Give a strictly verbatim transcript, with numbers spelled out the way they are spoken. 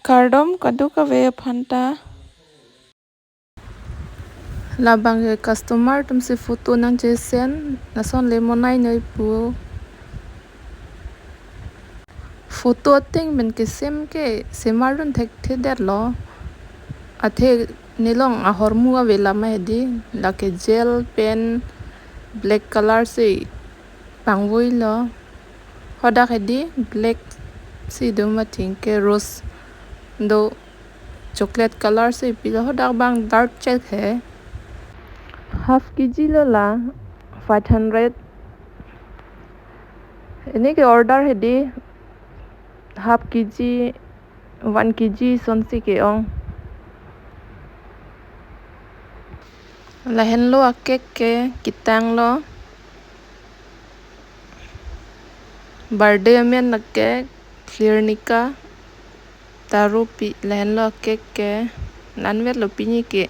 Kardom kadokave aphan ta. Labang ke customer atum si photo nangchesen, lason le monai noi pu. Photo ateng pen kesem ke semar dun thekthedetlo. Athe nelong ahormu ave lama hedi, lake gel pen black color si pangvoilo. Hadak hedi black si do ma thengke, rose do chocolate color si pilo, hadak abang dark chek he. Half K G lo la, five hundred. Ini ke order hedi half K G, one K G sonsi ke-ong. Lahenlo a-cake ke, ketanglo. Birthday amen a-cake, Clearnica, taro pi, lahenlo a-cake ke, la-anvetlo pini ke.